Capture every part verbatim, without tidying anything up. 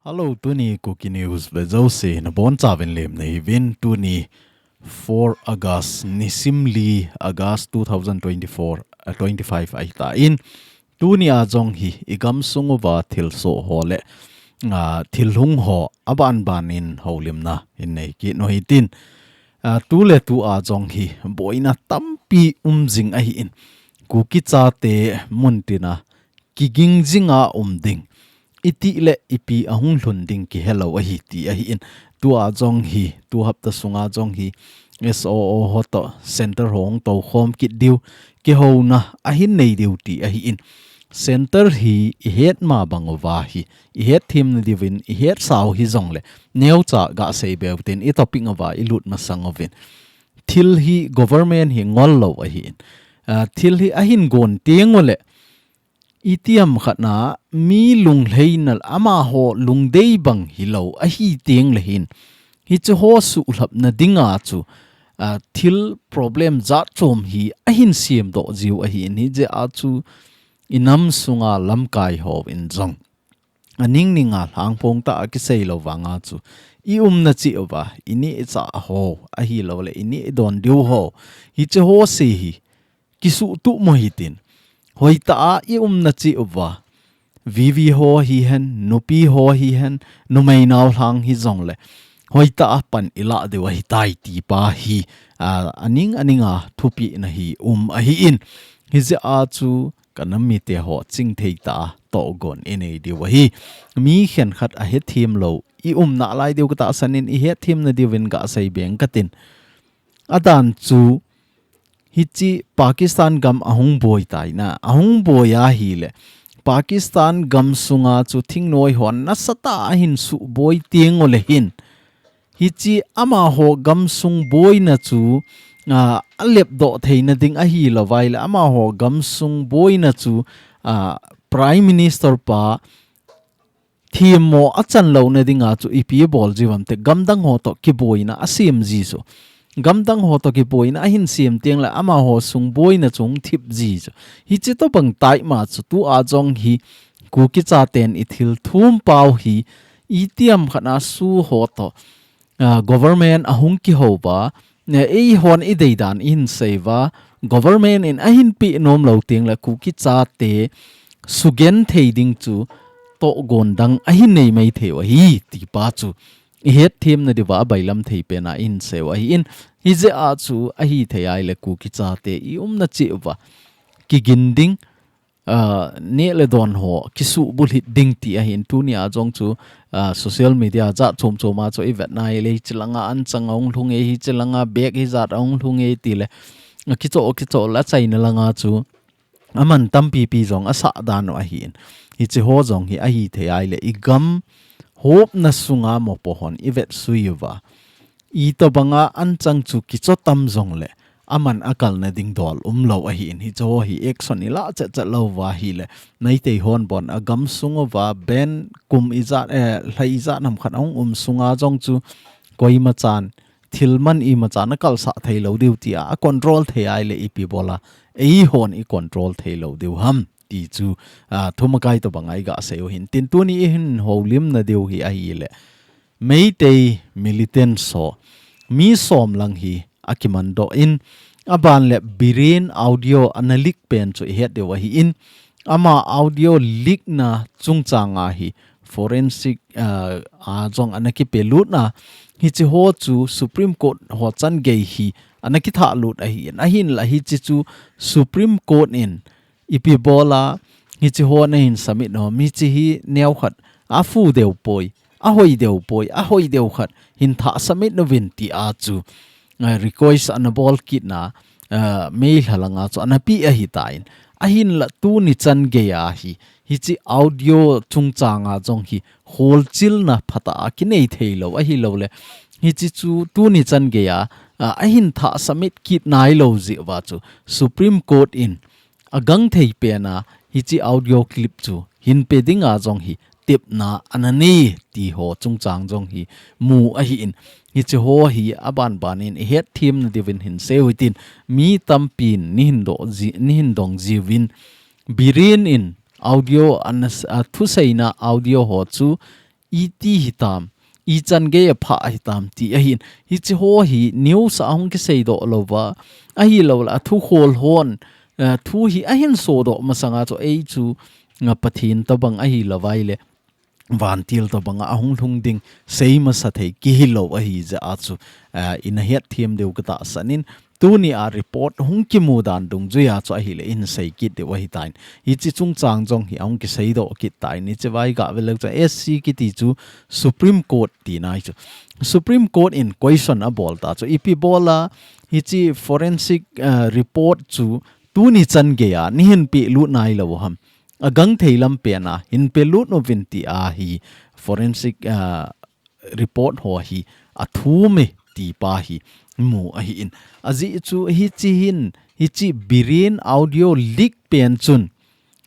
Hello, tuni Kuki News ve jouse nabonchauvin lemna hiuvin. Tuni four August, nisim li August two thousand twenty-four, uh, twenty-five ahitan. Tuni a jong hi igamsung uva thilsoh ho le, uh, thilhung ho abanbanin houlimna hin neikit u hitin. Uh, tuletu a jong hi boina tampi umjing ahin. Kuki chate muntina kiging jinga um ding. Itih le ipi ahung lhun ding kihelou ahi ti ahin. Tua jong hi, tu hapta sunga jong hi S O O ho toh center ho hung toukhom kit diu, kihouna ahin nei diu ti ahin. Center hi ihet ma bang uva hi, ihet themna diuvin, ihet sau hijongle, neocha gasei beu tin, i topic uva ilut masang uvin. Thil hi government hi ngol lou ahin. Ah, thil hi ahin gon teng ule, itiham khatna mi lunglheina amaho lungdei bang hilou ahi teng le hin, hiche ho suhlhapna dinga chu, ah, thil problem jat chom hi ahin siamdoh jiu ahin, hijeh a chu inam sunga lamkai hon jong aning ninga lhangphong tah a kisei lou vanga chu i umna cheh uva, i neh i chah ho ahilouleh i neh i don diu ho, hiche ho se hi kisuhtup mo hitin. Hoitah a i umna cheh uva, V V ho hihen, nupi ho hihen, numei naolhang hijongle, hoitah a pan ilah diu ahitai ti pa hi, a, aning aninga thupehna hi um ahin. Hijeh a chu kanam mite ho chingthei tah a tohgon inei diu ahi. Mi khenkhat ahethem lou i um nalai diu katahsan in, ihet themna diuvin gasei beng katin. Adan chu hiche Pakistan gam ahung boi tai na, ahung boi ahile, Pakistan gam sunga chu thingnoi hon nasatah a ahin suboi teng ule hin, hiche amaho gamsung boina chu, ah, alepdoh theina ding ahilou vai le, amaho gamsung boina chu, ah, Prime Minister pa themmo achan louna dinga chu ipi abol jiu ham tile, gamdang ho toh kiboina asem ji chu. Gamdang ho toh kiboina ahin sem teng le, amaho sung boina chu hung thip ji chu. Hiche tobang tah ma chu tua jong hi Kuki chaten i thil thum pau hi itiham khatna su ho toh, ah, government ahung kihou uva, ne, eihon i deidan ihin sei uva, government in ahin peh nom lou teng le Kuki chate sugenthei ding chu tohgon dang ahin nei maithei u ahi ti pa chu ihet themna diuva abailam thei pen a ihin sei u ahin, hijeh a chu ahithei ahile Kuki chate i umna cheh uva kigin ding, ah, neh le don ho kisuhbulhit ding ti ahin. Tuni a jong chu, ah, social media jat chom chom a chu i vet nai le, hiche langa anchang ahung lhung e, hiche langa bag hijat ahung lhung e tile, ah, kichoh kichoh le achaina langa chu aman tampi pi jong asah dan u ahin. Hiche ho jong hi ahithei ahile i gam hopna sunga mopo hon i vetsui uva, itobanga anchang chu kichoh tam jongle, aman akalna ding dol umlou ahin, hiche ho hi action ilah chet chet lou uva ahile, Meitei hon bon agamsung uva ban kum ijat, eh, lha ijat ham khat ahung um sunga jong chu koima chan thil man ima chan akalsah thei lou diu tia, acontrol thei ahile ipi bola eihon i control thei lou diu ham ti chu, ah, thumakai tobanga i gasei u hin. Tin tuni ihin houlimna diu hi ahile, Meitei militants ho mi som lang hi akimandoh in, aban le Biren audio ana leak pen chu ihet diu ahin, ama audio leak na chungchang a hi forensic, ah, a jong ana kipelut na, hiche ho chu Supreme Court ho changei hi ana kithahlut ahin, ahinla hiche chu Supreme Court in ipi bola hiche ho nahin submit nom, hiche hi neokhat afu deu poi, ahoi deu poi, ahoi deu khat hin thah submit uvin tia chu, ah, request ana bol kit na, ah, May lha langa chu ana pe ahitan. Ahinla tuni changei a hi, hiche audio chungchang a jong hi holchilna phatah a kinei thei lou ahilouleh, hiche chu tuni changei a, ah, ahin thah submit kit nailou jeh uva chu Supreme Court in agangthei pen a hiche audio clip chu hinpe dinga jong hi tepna ana nei ti ho chungchang jong hi mu ahin, hiche ho hi abanban in ihet themna diuvin hin sei u hitin, mi tampin neihin doh ji, neihin dong jiuvin, Biren in audio ana s-, a thuseina audio ho chu iti hitam, ichan gei a pha hitam ti ahin. Hichi ho hi news a hung kisei doh lou va, ahi lou le, a thu khol hon, eh, thu hi ahin so doh masanga chu ei chu nga Pathen tabang ahi lou vai le, vantil tabang a hung lhung ding sei masa thei kihi lou ahi jeh a chu, eh, ina het thiam deu ka tahsan in, tuni a report hung kimu dan dungjuia chu ahile in sei kit deu ahi tan. Hichi chungchang jong hi hung kisei doh kit tan. Hichi vai ga ve leu chu S C kiti chu Supreme Court ti nai chu. Supreme Court in question a bol ta chu. Ipi bola hichi forensic, eh, report chu tuni chan gei a nei hin pe lut nai lou ham. A gang thei lam pen a hin pe lut uvin ti ahi forensic, eh, report ho hi a thum e ti pa hi mu ahi in. Ajeh chu hichi hin, hichi Biren audio leak pen chun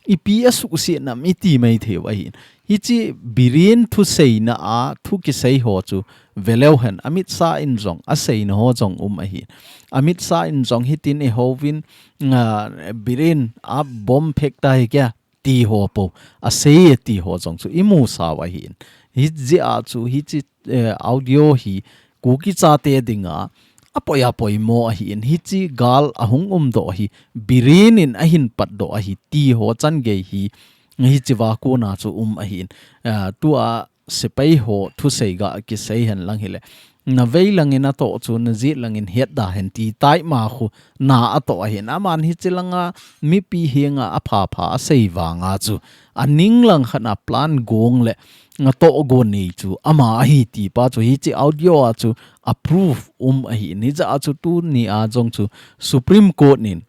ipi a suhset nam iti mai thei u ahi in. Hichi Biren thuseina a thu kisei ho chu ve leu hen, Amit Shah in jong a seina ho jong um ahi in. Amit Shah in jong hitin e hovin, ah, Biren a bomb phek ta hi kya? Ti ho po, a sei e ti ho jong chu i mu sau ahi in. Hijeh a chu hichi, eh, audio hi Kuki chate dinga a poi a poimo ahi in. Hichi gal a hung um doh hi Biren in a hin pat doh ahi ti ho chan gei hi hichi va kona chu um ahi in. Eh, tua sepai ho thusei ga kisei hen lang hile. Na vei langin a toh chu na jet langin het da hen ti tai ma khu na a toh ahin. Aman hichi langa mipi henga a pha pha a sei vanga chu a ning lang khat na plan gong le nga toh go nei chu ama ahi ti pa chu hichi audio a chu a proof um ahi in. Hijeh a chu tuni a jong chu Supreme Court nin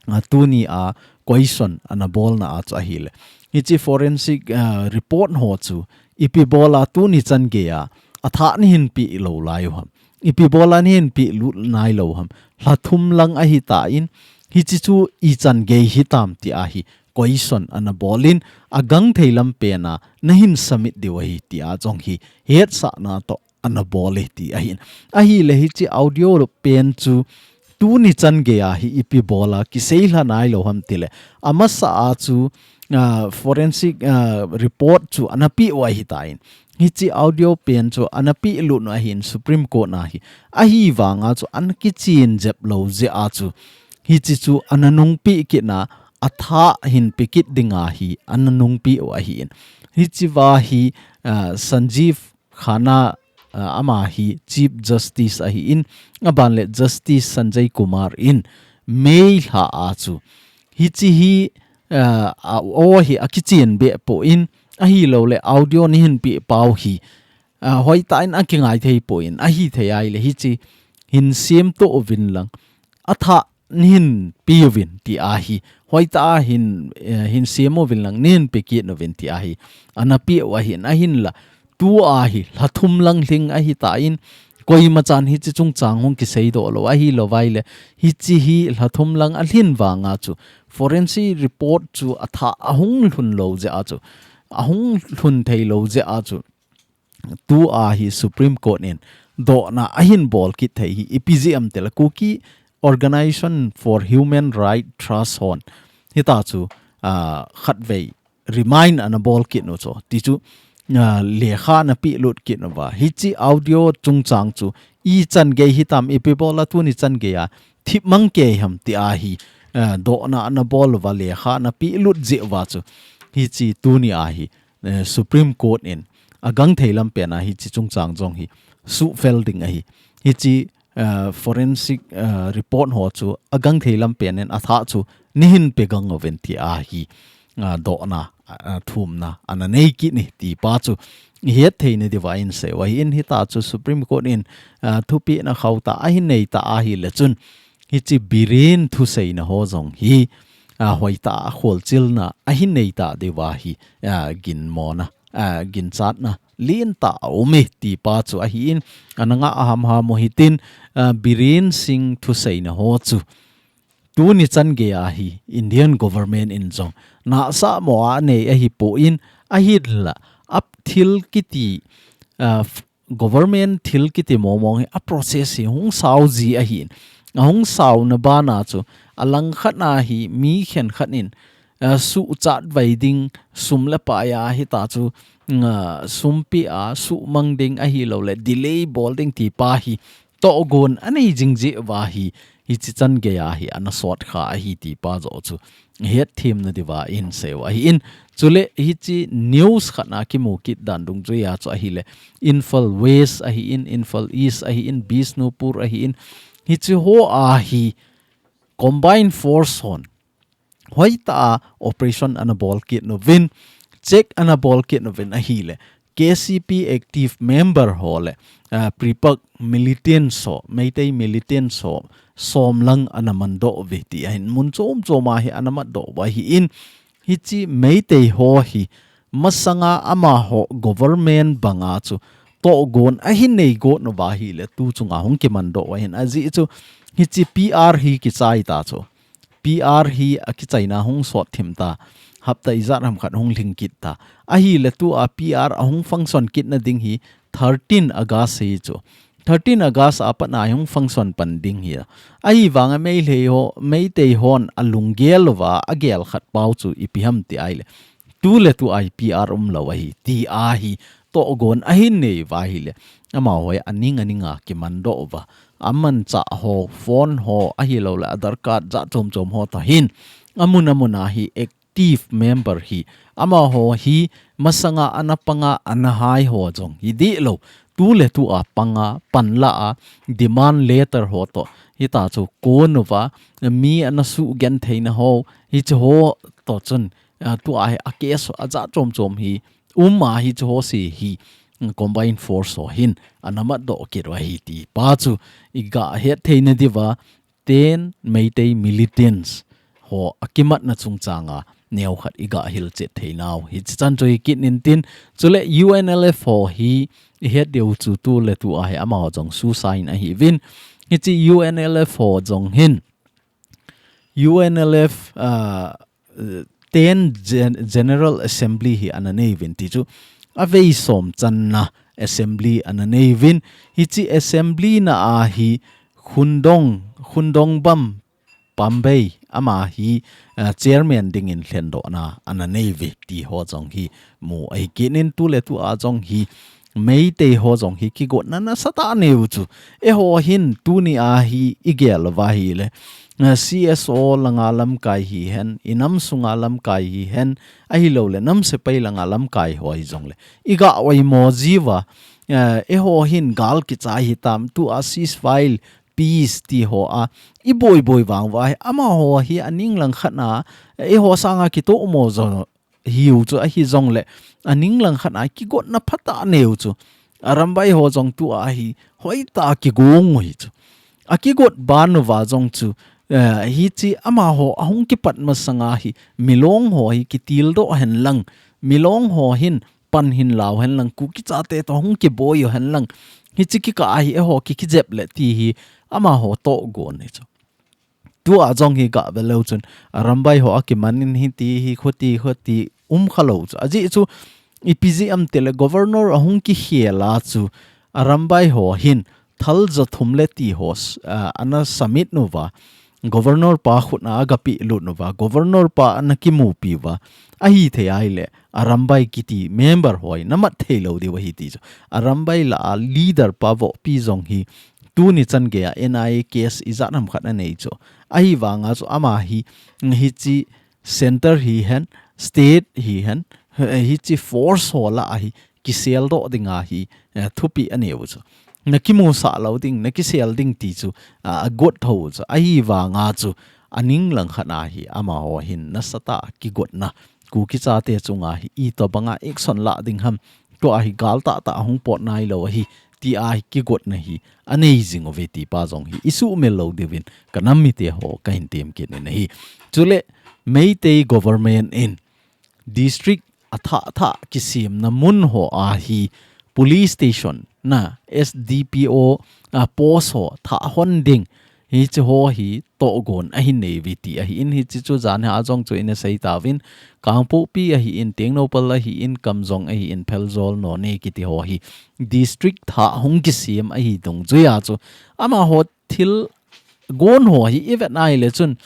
a, tuni a question ana bolna a chu ahile. Hichi forensic, ah, report ho chu ipi bola tuni chan gei a, a thah nei hin pe lou lai u ham. Ipi bola nei hin pe lut nai lou ham. Lha thum lang ahi tan, hichi chu ichan gei hitam ti ahi question ana bol in a gang thei lam pen a na hin submit diu ahi ti a jong hi hetsahna toh ana bol e ti ahin. Ahile hichi audio lo pen chu tuni chan gei a hi ipi bola kisei lha nai lou ham tile. Amasa a chu, ah, forensic, ah, report chu ana pe u ahi tan. Hichi audio pen chu ana pe lut u ahin Supreme Court na hi. Ahivanga chu ana kichen jep lou jeh a chu. Hichi chu ana nung pe kit na a thah hin pe kit dinga hi ana nung pe u ahi in. Hichi va hi, ah, Sanjiv Khanna, ah, ama hi Chief Justice ahi in, aban le Justice Sanjay Kumar in May lha a chu. Hichi hi, ah, a, o hi a kichen be po in, ahi lou le audio nei hin pe pau hi, ah, hoitah in a kingai thei po in, ahi thei ahile hichi hin sem to uvin lang. A thah nei hin pe uvin ti ahi. Hoitah a hin, eh, hin sem uvin lang nei hin pe kit uvin ti ahi. Ana pe u ahin, ahinla. Tua hi, lha thum lang lhing ahi tan, koima chan hichi chungchang hung kisei doh lou, ahi lou vai le. Hichi hi lha thum lang a lhin vanga chu. Forensic report chu a thah a hung lhun lou jeh a chu. A hung lhun thei lou jeh a chu. Tua hi Supreme Court in dohna ahin bol kit thei hi ipi jeh ham tile Kuki Organization for Human Rights Trust hon. Hita chu, ah, khatvei remind ana bol kit u chu. Ti chu, ah, lekha ana pe lut kit uva. Hichi audio chungchang chu ichan gei hitam ipi bola tuni chan gei a thip mang kei ham ti ahi, ah, dohna ana bol uva lekha ana pe lut jeh uva chu. Hichi tuni a hi, eh, Supreme Court in a gang thei lam pen a hichi chungchang jong hi suhfel ding ahi. Hichi, eh, forensic, eh, report ho chu a gang thei lam pen in a thah chu nei hin pe gang uvin ti ahi, ah, dohna, ah, thumna ana nei kit ni ti pa chu i het thei na diuva in sei u ahi in hita chu Supreme Court in, ah, thupina khauh tah ahin nei ta ahile chun hichi Biren thuseina ho jong hi, ah, hoitah a kholchilna ahin nei ta diuva hi, ah, ginmona, ah, ginchatna lentah a um e ti pa chu ahi in, ana ngah a hamham u hitin, ah, Biren Singh thuseina ho chu tuni chan gei a hi Indian government in jong nasa mo a nei ahi po in ahinla a thil kiti, ah, government thil kiti mong mong hi a process hi hung sao ji ahi in. A hung saona bana chu a lang khat na hi mi khen khat in, a, suhchat vai ding, sum le pai a hita chu, mm, a, sumpi a, suhmang ding ahilou le, delay bol ding ti pa hi, tohgon anei jing jeh uva hi, hichi chan gei a hi, ana sot kha ahi ti pa joh chu, hetthem na diuva in sei u ahi in, chule hichi news khat na kimu kit dan dungjui a chu ahile, Imphal West ahi in, Imphal East ahi in, Bishnupur ahi in, hichi ho a hi, Combined Force hon, hoitah a operation ana bol kit uvin, check ana bol kit uvin ahile, K C P active member ho le, ah, PREPAK militants ho, Meitei militants ho, som lang ana man doh uve ti ahin mun chom chom a hi ana mat doh uva ahi in, hichi Meitei ho hi, masanga amaho government banga chu, tohgon ahin nei got uva ahile, tu chunga hung kiman doh uva ahin ajeh chu, hichi P R hi kichai ta chu. P R hi akichaina hung sot thim ta. Hapta ijat ham khat hung lhing kit ta. Ahile tua P R ahung function kit na ding hi thirteen August hi chu. Thirteen August a pat a hung function pan ding hi. Ahivanga Meitei ho, Meitei hon alunggel uva, agel khat pau chu ipi ham ti ahile. Tu le tu a hi P R umlou ahi, ti a hi tohgon ahin nei uva ahile. Amaho hi aning aning a kiman doh uva. Amanchah ho, phone ho, ahilou le Aadhaar card jat chom chom ho toh hin. Amun amun a hi active member hi. Amaho hi masanga ana panga ana hai ho jong hi dihlou. Tu le tu a panga pan la a demand letter ho toh. Hita chu kon uva mi ana sugenthei na ho. Hichi ho toh chun, a, tua hi a case ajat chom chom hi um a hichi ho se hi, mm, Combined Force ho hin ana mat doh kit uva ahi ti pa chu iga hetthei na diuva ten Meitei militants ho akimatna chungchang a neo khat iga hilchet thei nau. Hichi chan chu hi kit in tin chule U N L F ho hi ihet diu chu tu le tu a hi amaho jong suhsa in ahiuvin. Hichi U N L F ho jong hin U N L F, ah, ten Gen-, General Assembly hi ana nei uvin ti chu. Avei som channa Assembly ana nei uvin. Hichi Assembly na a hi Khundong, Khundongbam Pambei ama hi, ah, chairman dingin lhendohna ana nei uve ti ho jong hi mu ahi kit in tu le tu a jong hi Meitei ho jong hi kigotna nasatah anei u chu. Eiho hin tuni a hi igel uva ahile. Ah, C S O langa lamkai hihen, inam sunga lamkai hihen, ahilou le nam sepai langa lamkai ho hijongle. Iga oimo jiuva, ah, eiho hin gal kichai hitam tua ceasefire peace ti ho a. Iboi boi vang uva hi, amaho hi aning lang khat na, eiho sanga kitoh mo jo hiu chu ahijongle, aning lang khat a kigotna phatah anei u chu. Arambai ho jong tua hi, hoitah a kigong u hi chu. Akigot ban uva jong chu, eh, hichi amaho ahung kipat masanga hi, milong ho hi kitildoh hen lang, milong ho hin pan hin lau hen lang, Kuki chate toh hung kiboi u hen lang. Hichi kikah a hi eiho ki, kijep le ti hi, amaho tohgon hi chu. Tua jong hi gah ve leu chun, Arambai ho akiman in hiti hi, khuti, khuti, um khalou chu. Ajeh chu, ipi jeh ham tile Governor ahung kikhel a chu, Arambai ho hin, thal ja thum le ti ho, ah, ana submit uva. Governor pa khut a aga pelut uva. Governor pa ana kimupi uva. Ahithei ahile, Arambai kiti member ho hi, namat thei lou diu ahi ti chu. Arambai lah a leader pa vohpi jong hi, tuni chan gei a N I A case ijat ham khat anei chu. Ahivanga chu ama hi, hichi center hihen, state hihen, hichi force ho lah a hi, kiseldoh dinga hi, eh, thupi anei u chu. Na kimusah lou ding, na kisel ding ti chu, ah, agot tho u chu. Ahivanga chu, aning lang khat a hi, amaho hin, nasatah a kigotna. Kuki chate chunga hi, itobanga action lah ding ham. Tua hi gal tahtah ahung pot nailou ahi, ti a hi kigotna hi, anei jing uve ti pa jong hi, isuhmil lou diuvin, ka nam mite ho, kahin tem kit in ahi. Chule, Meitei government in, district athah thah kisemna mun ho a hi, police station na, S D P O, a, post ho thah hon ding, hichi ho hi tohgon ahin nei uve ti ahi in hichi chu jan hi a jong chu ina sei tauvin Kangpokpi ahi in Tengnoupal ahi in Kamjong ahi in Pherzawl Noney kiti ho hi district thah hung kisem ahi dungjui a chu amaho thil gon ho hi i vet nai le chun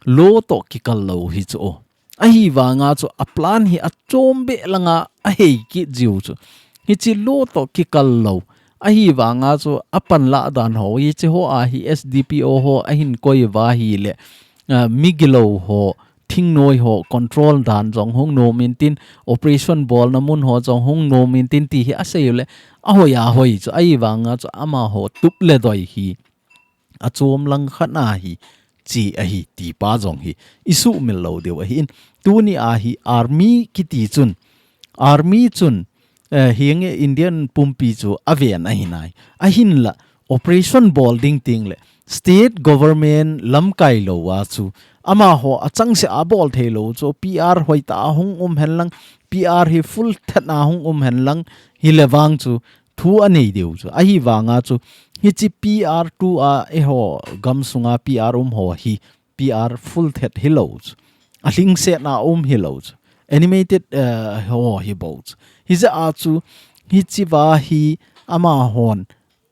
law toh kikal lou hi chu o. Ahivanga chu a plan hi a chom be langa a hei kit jiu chu. Hichi lo to kikal lo. Ahivanga chu a panla dan ho. Hichi ho a hi S D P O ho a hin koi va hi le. Uh, migilo ho, thingnoi ho, control dan jong hung nom intin, operation bolna mun ho jong hung nom intin ti hi a sei le. A hoi a hoi chu. Ahivanga chu ama ho tup le doi hi. A chom lang khat na hi chi ahi ti pa jong hi i sumil lo deu ahi in. Tuni a hi army kiti chun, army chun, eh, hinge Indian pumpi chu a ven ahi nai. Ahin la operation bol ding ting le state government lamkai lo a chu ama ho a chang se a bol thei lo chu P R hoi ta hung um hen lang, P R hi full that na hung um hen lang hi le vang chu thu a nei deu chu. Ahivanga chu, hichi P R tu a eiho gam sunga P R um ho hi, P R full that hi lo chu. A hling set na um hi lo chu. Animated, eh, ho hi bo chu. Hi ja a chu, hichi va hi ama hon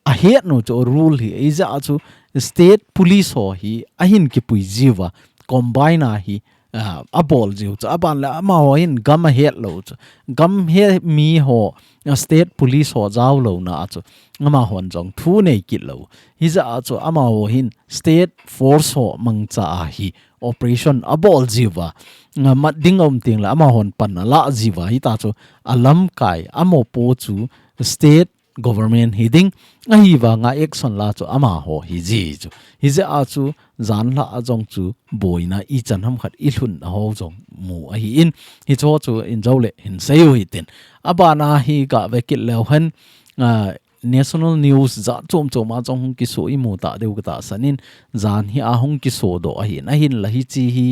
a het nu chu rule hi. Hi ja a chu state police ho hi a hin kipui jiu va. Combine a hi ah, a bol jiu chu, a ban le ama ho hin gam a het lo chu. Gam he mi ho, ah, state police ho jao lo na a chu. Ama hon jong thu nei kit lo. Hi ja a chu ama ho hin state force ho mangcha a hi operation a bol jiu va. Nga mat ding um ting le ama hon pan a la jiu va. Hi ta chu a lamkai a mopo chu state government hi ding, ahivanga action la chu ama ho hi ji chu. Hi ja a chu jan la a jong chu boina i chan ham khat i lhun a ho jong mu ahi in, hi cho chu in jo le hin sei u hi tin. A ban a hi ka ve kit leu hen, ah, national news ja chom chom a jong hung kiso i mu ta deu ka ta san in, jan hi a hung kiso do ahi in, ahin la hichi hi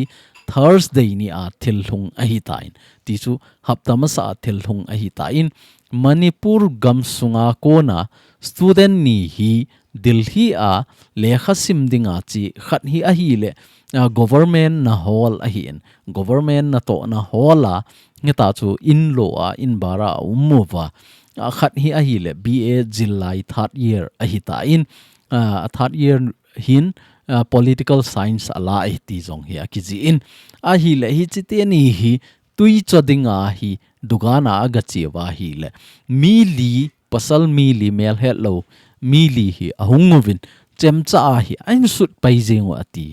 Thursday ni a thil lhung ahi ta in. Ti chu hapta masa a thil lhung ahi ta in, Manipur gam sunga kona student ni hi Delhi a lekha sim dinga chi khat hi ahi le, ah, government na hall ahi in, government na to na hall a, nge ta chu in lo a, in bara a um mu va, ah, khat hi ahi le, B A jilai third year ahi ta in, ah, third year hin, ah, political science a la ahi ti jong hi a kiji in, ahi le hichi te ni hi, tui cho dinga hi dugana a ga chi va hi le. Mi li, pasal mi li mel het lo, mi li hi a hung uvin, chemcha a hi a hin sut pai jing u a ti.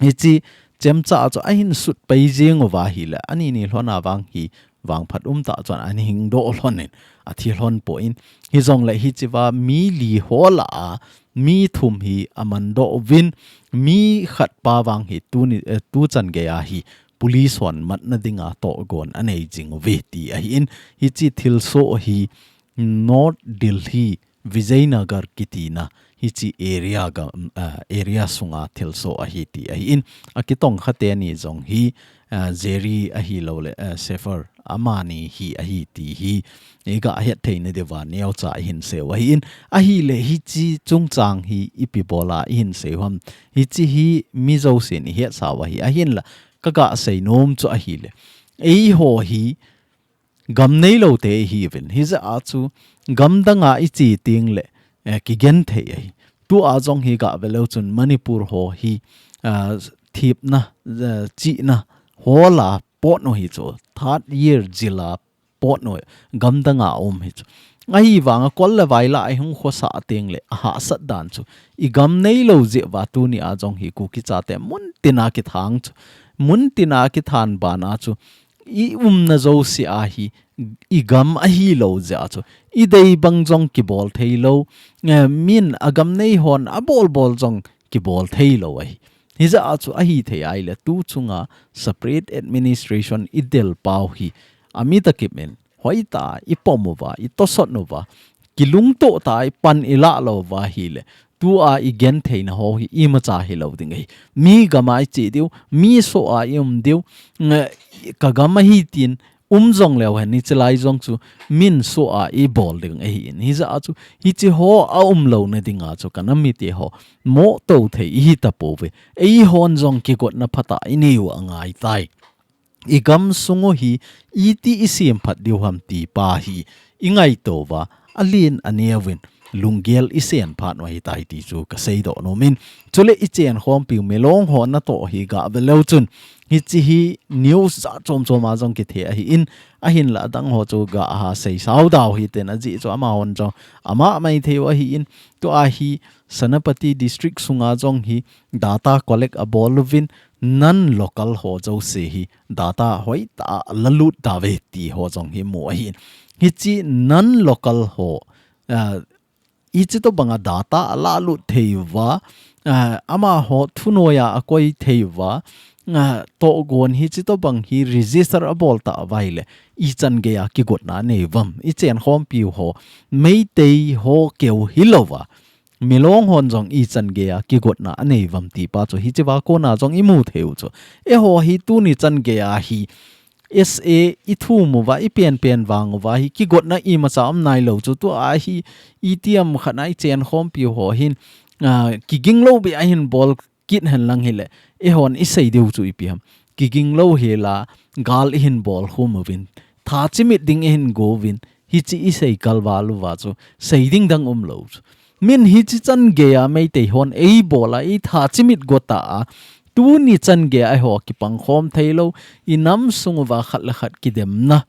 Hichi chemcha a chu a hin sut pai jing u va hi le, ani ni lhon a vang hi vang phat um ta chuan an hing do lhon in, a thi lhon po in, hi jong le hichi va mi li ho la a, mi thum hi a man do uvin, mi khat pa vang hi tu ni, eh, tu chan gei a hi, police hon matna dinga tohgon a nei jing uve ti ahi in, hichi thilsoh hi North Delhi, Vijaynagar kitina, hichi area ga, ah, area sunga thilsoh ahi ti ahi in, a kitong kha te ni jong hi, ah, Jerry ahi lo le, ah, Safer amani hi ahi ti hi, i ga het theina deuva neocha i hin sei u ahi in, ahi le hichi chungchang hi ipi bola i hin sei u ham, hichi hi mi jousen i het sa u ahi, ahin la, ka ga sei nom chu ahi le. Ei ho hi gam nei lo te hi vin. Hi ja a chu gam danga i chi ting le, eh, ki gen thei ahi. Tu a jong hi ga ve lo chun Manipur ho hi, ah, thipna, eh, chihna ho la pot no hi chu. Third year jila pot no gam danga um hi chu. Ahi vanga kol le vai la ai hung khosa ting le a hahsat dan chu. I gam nei lo jeh va tuni a jong hi Kuki chate mun tina kithang chu. Mun tina kithan bana chu. I umna jouse a hi, i gam ahi lo jeh a chu. I dei bang jong kibol thei lo. Eh, min a gam nei hon a bol bol jong kibol thei lo ahi. Hi ja a chu ahi thei ai le tu chunga separate administration i del pau hi. A mi ta kip in. Hoi ta, i pom uva, i tosot uva. Kilungto ta, i pan i la lo va hi le. Tu a i gen theina ho hi, i macha hi lo ding ahi. Mi gam a i chi diu, mi so a i um diu. Nge, ka gam ahi tin, um jong leu hen, ni chilai jong chu, min so a i bol ding ahi in. Hi ja a chu, hichi ho a um lo na dinga chu, ka nam mite ho. Mo to thei i hi ta po ve. Ei hon jong kigotna phata i nei u a ngai tai. I gam sung u hi, iti i siam phat diu ham ti pa hi, i ngaito va, a lin a neo vin. lunggel i sen phat u ahi tai ti chu ka seidoh nom in. Chule i chen khompiu Milong ho natoh hi gah ve leu chun, hichi hi news jat chom chom a jong kithe ahi in, ahinla adang ho chu gah ha sei sao dau hi ten ajeh chu amahon jong ama mai thei u ahi in, tua hi Senapati district sunga jong hi data collect abol uvin, non local ho jouse hi data hoitah a la lut tauve ti ho jong hi mu ahi in. Hichi non local ho, ah, hichi tobang a data a la lut thei uva, ah, amaho thunoiya a koi thei uva, ah, tohgon hichi tobang hi register abol ta uva ahile, ichan gei a kigotna anei uvam, i chen khompiu ho, Meitei ho keu hilouva, Milong hon jong ichan gei a kigotna anei uvam ti pa chu hichi va kona jong i mu thei u chu. Eiho hi tuni chan gei a hi S A i thum uva, i pen pen vang uva hi kigotna imacha um nai lou chu, tua hi i tiam khat na i chen khompiu ho hin, ah, kiging lou beh a hin bol kit hen lang hile, eihon i sei diu chu ipi ham. Kiging lou hela, gal i hin bol khum uvin, tha chimit ding i hin go uvin, hichi i sei kal val uva chu, sei ding dang um lou chu. Min hichi chan gei a Meitei hon ei bol a, i tha chimit go ta a, tuni chan gei a eiho kipang khom thei lou, i nam sung uva khat le khat kidemna,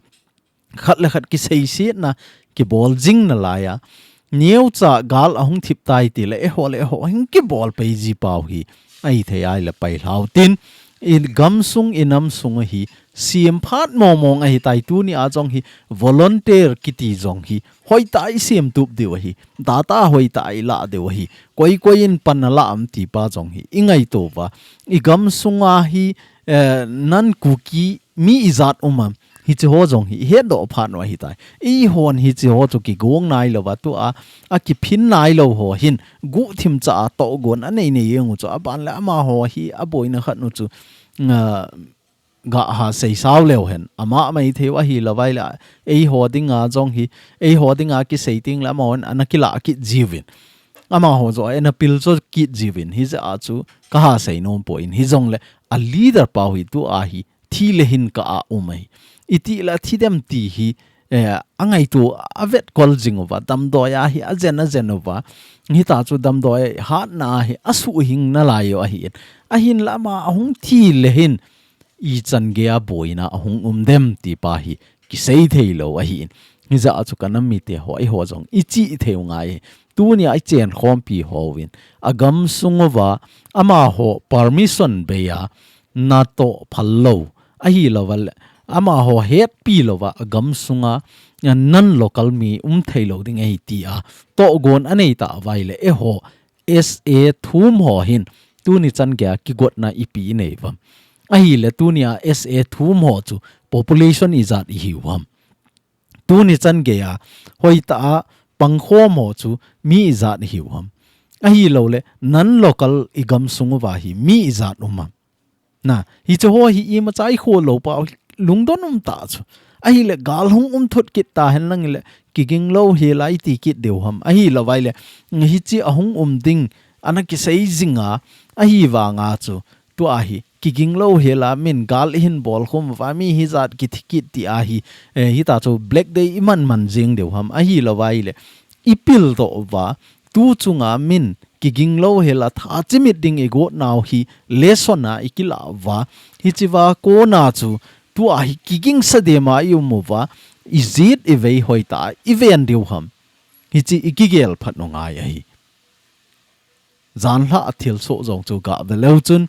khat le khat kiseisetna, kibol jing nalai a, neocha gal ahung thip tai tile, eiho le eiho hin kibol pei ji pau hi, ahi thei ahile pai lhau tin, i gam sung, i nam sung a hi, siam phat mong mong ahi tai, tuni a jong hi, volunteer kiti jong hi, hoitah a i siam tup diu ahi, data hoitah a i la diu ahi, koi koi in pan a la am ti pa jong hi, i ngaito uva, i gam sunga hi, eh, non Kuki mi ijat um am, hichi ho jong hi, i hetdoh phat u ahi tai. Eihon hichi ho chu kigong nai louva, tua, a kiphin nai lou ho hin, guhthim cha a tohgon anei nei jeng u chu, aban le amaho hi, aboina khat u chu, ah, gah ha sei sao leu hen, ama mai thei u ahi lou vai le, eiho dinga jong hi, eiho dinga kisei ting le amahon ana kila kit jiuvin. Amaho jong ana pil jo kit jiuvin, hijeh a chu ka ha sei nom poi, hijong le a leader pau hi tua hi, thi le hin kah a um ahi. Iti le thi dem ti hi, eh, a ngaito a vetkol jing uva, damdoi a hi a jen a jen uva. Hita chu damdoi hatna a hi a suhhing nalai u ahi in. Ahinla ama ahung thi le hin, ichan gei a boina ahung um dem ti pa hi kisei thei lou ahi in. Hijeh a chu ka nam mite ho, eiho jong i chi thei u ngai. Tuni a i chen khompi ho vin, a gam sung uva, amaho permission bei a, natoh phal lou, ahi louva le, amaho hetpi louva, a gam sunga, a non local mi um thei lou ding ahi ti a, tohgon anei ta vai le, eiho S A thum ho hin, tuni chan gei a kigotna ipi i nei uvam. Ahile tuni a S A thum ho chu population ijat i hiu ham. Tuni chan gei a, hoitah a pangkhom ho chu mi ijat i hiu ham. Ahi lou le, non local i gam sung uva hi mi ijat um ham. Na, hiche ho hi imacha i kho lou pa, lungdon um ta chu. Ahile, gal hung um thut kit ta hen lang le, kiging lou hela i ti kit diu ham. Ahi lou vai le, hiche ahung um ding, ana kisei jing a, ahi vang a chu. Tua hi, kiging lou hela min gal i hin bol khum uva mi hijat kithi kit ti ahi, eh, hita chu Black Day i man man jing diu ham, ahi lou vai le. I pil doh uva, tu chunga min kiging lou hela tha chimit ding i got nau hi lesson a i kila uva. Hiche va kona chu tua hi kiging sa dem a i um uva, i jit i vei hoitah a i ven diu ham. Hiche i kigel phat u ngai ahi. Janhi a thilsoh jong chu gah ve leu chun,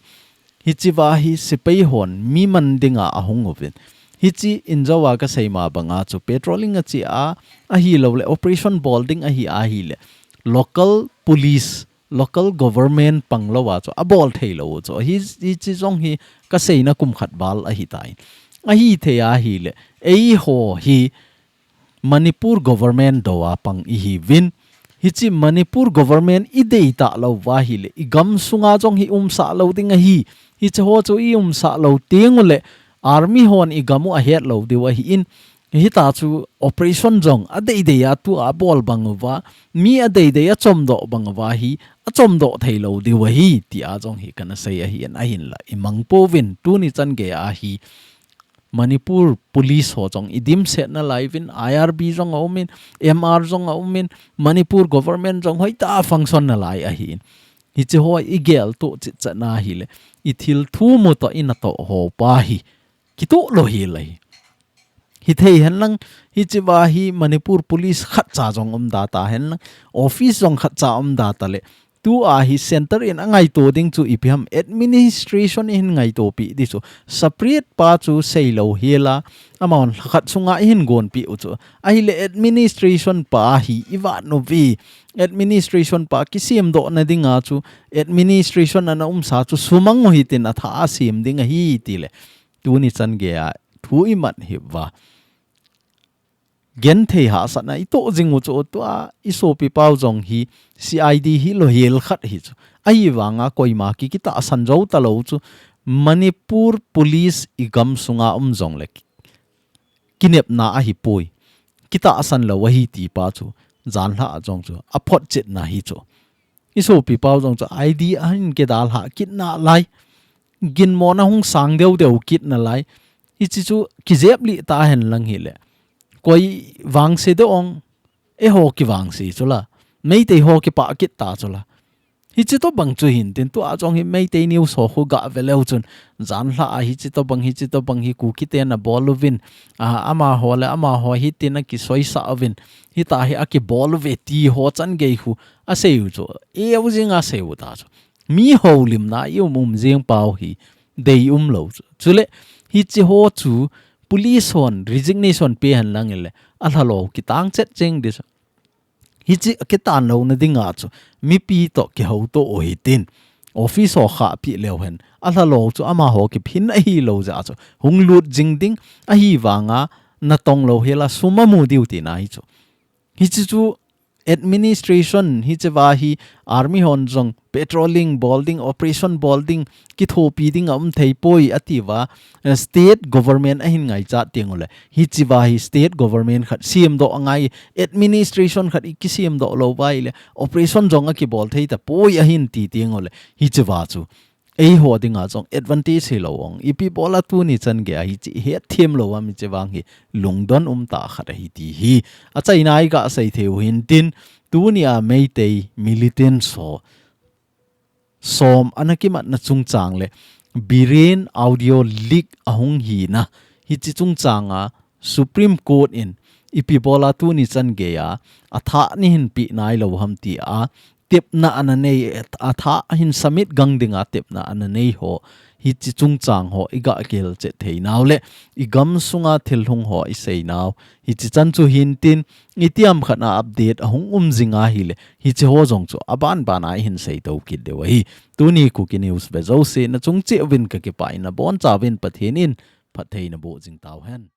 hiche va hi sepai hon mi man ding a ahung uvin. Hiche in jo a ka sei ma bang a chu patrolling a che a, ahi lou le operation bol ding ahi, ahi le local police, local government pang lou a chu a bol thei lou chu. Hi, hiche jong hi ka seina kum khat val ahi tai. Ahi thei ahi le, eiho hi Manipur government do a pang i hiuvin. Hiche Manipur government i dei ta lou va ahile, i gam sunga jong hi umsah lou ding ahi. Hiche ho chu i umsah lou teng u le, army hon i gam u a het lou diu ahi in. Hita chu operation jong a dei dei a tua bol bang uva, mi a dei dei a chomdoh bang uva hi, a chomdoh thei lou diu ahi, ti a jong hi kana sei ahi in, ahin la i mang pouvin, tuni chan gei a hi. Manipur Police ho jong i dimset nalai uvin, I R B jong a um in, M R jong a um in, Manipur government jong hoitah a function nalai ahi in. Hiche ho i geltoh chitchat na ahile, i thil thu mu toh i natoh ho pa hi kitoh lou hel ahi. Hithei henlang, hiche va hi Manipur Police khatcha jong um da ta henlang, office jong khatcha um da ta le, tua hi center in a ngaito ding chu ipi ham, administration in ngaito pi di chu. Separate pa chu seilou hel a, amahon lhakhat sunga i hin gon pi u chu. Ahile administration pa hi i vat nu vi. Administration pa kisem doh na dinga chu administration ana umsa chu sum a ngu hitin a tha a sem ding ahi ti le. Tuni chan gei a thu i mat hi va. Genthei hahsatna i toh jing u chu tua i sopi pau jong hi C I D hi lou hel khat hi chu. Ahivanga koima ki kitahsan jou talou chu Manipur Police i gam sunga um jong le kinepna ahi poi. Kitahsan lou ahi ti pa chu janhi a jong chu a photchetna hi chu. I sopi pau jong chu I D a hin kidalha kit nalai. Ginmona hung sang deu deu kit nalai. Hiche chu kijep lih ta henlang hile. Koi vangse deu ong, eiho kivangse chu la. Meitei ho kipah kit ta chu la. Hiche tobang chu hin tin tua jong hi Meitei news ho khu ga ve leu chun. Janhi a hiche tobang, hiche tobang hi Kuki ten abol uvin. A, amaho le amaho hitin akisoisah uvin. Hita hi akibol uve ti ho chan gei khu. Asei u chu. Eu jing a sei u ta chu. Mi houlimna i um um jing pau hi dei umlou chu. Chule, hiche ho chu police hon resignation pe henlang ile, alhalou kitang chet cheng di chu. Hiche kitan louna dinga chu, mipi toh kihouto u hitin, office ho khah pi leu hen, alhalou chu amaho kiphin ahilou jeh a chu, hung lut jing ding, ahivanga natong lou hel a sum amu diu tina hi chu. Hiche chu administration hiche va hi army hon jong patrolling bol ding, operation bol ding, kithopi ding a um thei poi ati va, eh, state government ahin ngaichat teng ule. Hiche va hi state government khat sem doh angai, administration khat i kisem doh lou va ile, operation jong akibol thei ta poi ahin ti teng ule. Hiche va chu eiho dinga jong advantage hilou ong. Ipi bola tuni chan gei a hiche hetthem lou a hiche vang hi lungdon um tah khat ahi ti hi. Achaina i ga sei thei u hintin tuni a Meitei militant ho som ana kimatna chungchang le Biren audio leak ahung hina. Hiche chungchang a Supreme Court in ipi bola tuni chan gei a, atha nei hin pe nailou ham ti a, tepna ana nei, atha hin submit gang dinga tepna ana nei ho, hiche chungchang ho i ga gel chet thei nau le, i gam sunga thil hung ho i sei nau, hiche chan chu hintin, itiham khat a update ahung um jing ahile, hiche ho jong chu aban ban a i hin sei to kit diu ahi. Tuni Kuki News ve jouse nachung cheh uvin kakipah in nabonchauvin Pathen in phatthei naboh jing tauhen.